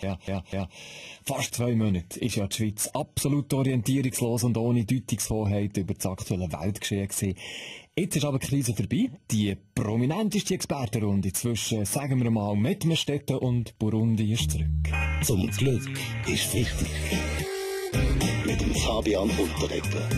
ja. Fast 2 Monate ist ja die Schweiz absolut orientierungslos und ohne Deutungshoheit über das aktuelle Weltgeschehen gewesen. Jetzt ist aber die Krise vorbei. Die prominenteste Expertenrunde zwischen, sagen wir mal, Mettmerstetten und Burundi ist zurück. Zum Glück ist wichtig. Mit dem Fabian Unterreger.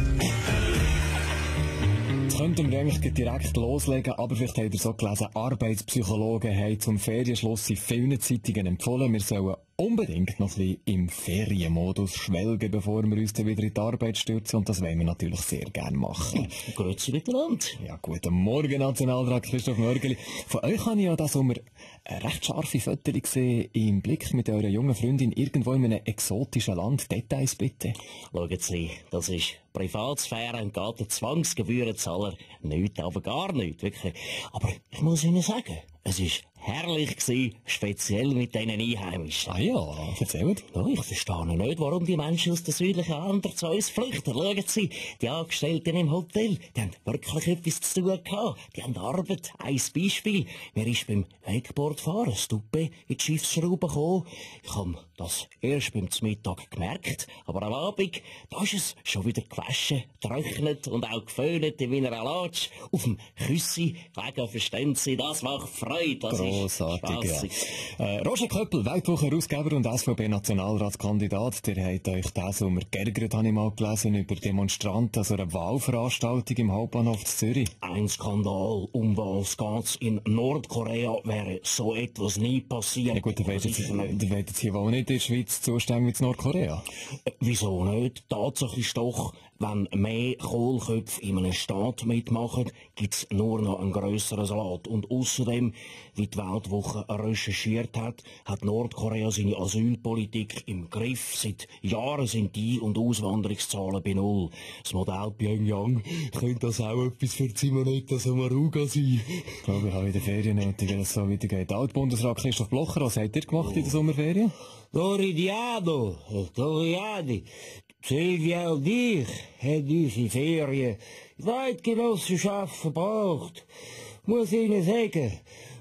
Jetzt könnten wir eigentlich direkt loslegen, aber vielleicht habt ihr so gelesen, Arbeitspsychologen haben zum Ferienschluss in vielen Zeitungen empfohlen, wir sollen unbedingt noch ein bisschen im Ferienmodus schwelgen, bevor wir uns dann wieder in die Arbeit stürzen, und das wollen wir natürlich sehr gerne machen. Grüezi miteinander. Ja, guten Morgen, Nationalrat Christoph Mörgeli. Von euch habe ich ja das Sommer eine recht scharfe Fotos gesehen, im Blick mit eurer jungen Freundin irgendwo in einem exotischen Land. Details bitte. Schauen Sie, das ist Privatsphäre und geht der Zwangsgebührenzahler nicht, aber gar nicht, wirklich. Aber ich muss Ihnen sagen, es war herrlich gewesen, speziell mit diesen Einheimischen. Ah ja, erzählt. Ja, ich verstehe nicht, warum die Menschen aus den südlichen Ländern zu uns flüchten. Schauen Sie, die Angestellten im Hotel, die haben wirklich etwas zu tun gehabt. Die haben Arbeit. Ein Beispiel. Mir ist beim Wakeboardfahren ein Tuppe in die Schiffsschraube gekommen. Ich habe das erst beim Mittag gemerkt, aber am Abend, da ist es schon wieder gewaschen, getrocknet und auch geföhnt in meiner Latsch. Auf dem Küssi gelegen, verstehen Sie, das macht Freude. Das grossartig, ja. Roger Köppel, Weltwoche-Herausgeber und SVP-Nationalratskandidat, der hat euch diesen Sommer geärgert, habe ich mal gelesen, über Demonstranten, also eine Wahlveranstaltung im Hauptbahnhof Zürich. Ein Skandal. Um was geht's? In Nordkorea wäre so etwas nie passiert. Ja gut, ihr wollt jetzt hier wohl nicht in der Schweiz zuständig wie in Nordkorea. Wieso nicht? Tatsache ist doch, wenn mehr Kohlköpfe in einem Staat mitmachen, gibt's nur noch einen grösseren Salat. Und außerdem, wie die Weltwoche recherchiert hat, hat Nordkorea seine Asylpolitik im Griff. Seit Jahren sind die und Auswanderungszahlen bei Null. Das Modell Pyongyang könnte das auch etwas für Simonetta Sommaruga sein. Ich glaube, ich habe in den Ferien nötig, wenn es so weitergeht. Altbundesrat Christoph Blocher, was habt ihr gemacht in der Sommerferien? Doridiano, Silvia und ich haben unsere Ferien in der Eidgenossenschaft verbracht. Muss Ihnen sagen,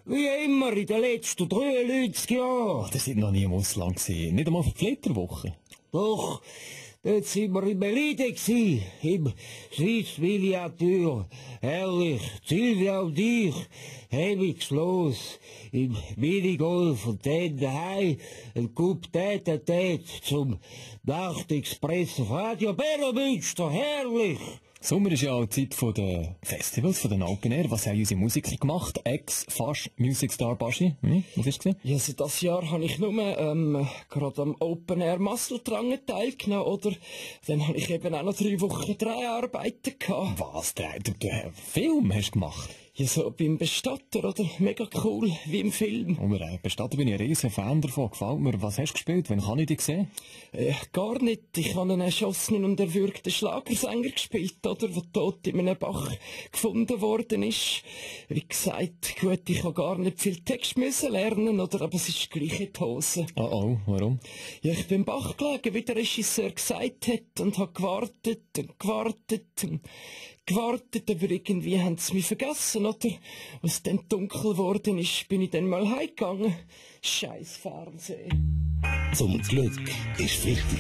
wie immer in den letzten 93 Jahren. Das sind noch nie im Ausland gewesen. Nicht einmal für die Flitterwoche. Doch, dort sind wir in Melide gsi, im Swiss Miniatur. Herrlich, Silvia und ich, heimigs los, im Minigolf und dann daheim, ein Coup Tête-à-Tête zum Nachtexpress auf Radio Beromünster, herrlich! Sommer ist ja auch die Zeit der Festivals, von den Open Air. Was haben unsere Musiker gemacht? Ex-Fasch Music Star Baschi. Was hast du gesehen? Ja, also das Jahr habe ich nur gerade am Open Air Masseltrangen teilgenommen, oder? Dann habe ich eben auch noch 3 Wochen Dreharbeiten gehabt. Was? Den Film hast du gemacht? Ja, so beim Bestatter, oder? Mega cool, wie im Film. Und Bestatter bin ich ein riesen Fan davon. Gefällt mir. Was hast du gespielt? Wann kann ich dich sehen? Gar nicht. Ich habe einen erschossenen und erwürgten Schlagersänger gespielt, oder? Der tot in einem Bach gefunden worden ist. Wie gesagt, gut, ich habe gar nicht viel Text müssen lernen, oder? Aber es ist gleich in die Hose. Oh, warum? Ja, ich bin im Bach gelegen, wie der Regisseur gesagt hat, und habe gewartet, aber irgendwie haben sie mich vergessen, oder? Als dann dunkel geworden ist, bin ich dann mal heimgegangen. Scheiß Fernsehen. Zum Glück ist wichtig.